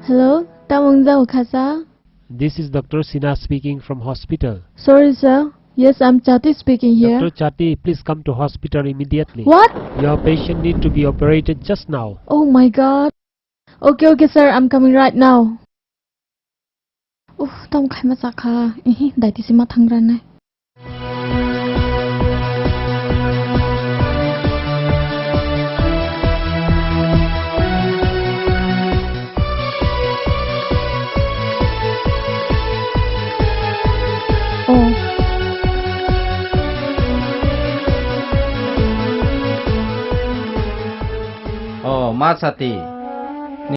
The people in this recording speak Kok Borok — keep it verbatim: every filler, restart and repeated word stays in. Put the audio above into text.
Hello, tamung jao khasa? This is Doctor Sinha speaking from hospital. Sorry, sir. Yes, I'm Chati speaking here. Doctor Chati, please come to hospital immediately. What? Your patient need to be operated just now. Oh my God. Okay, okay, sir. I'm coming right now. Uf, tamo khaima chakha. Ihi, daiti sima thangrane. Oh. Oh, ma Chati.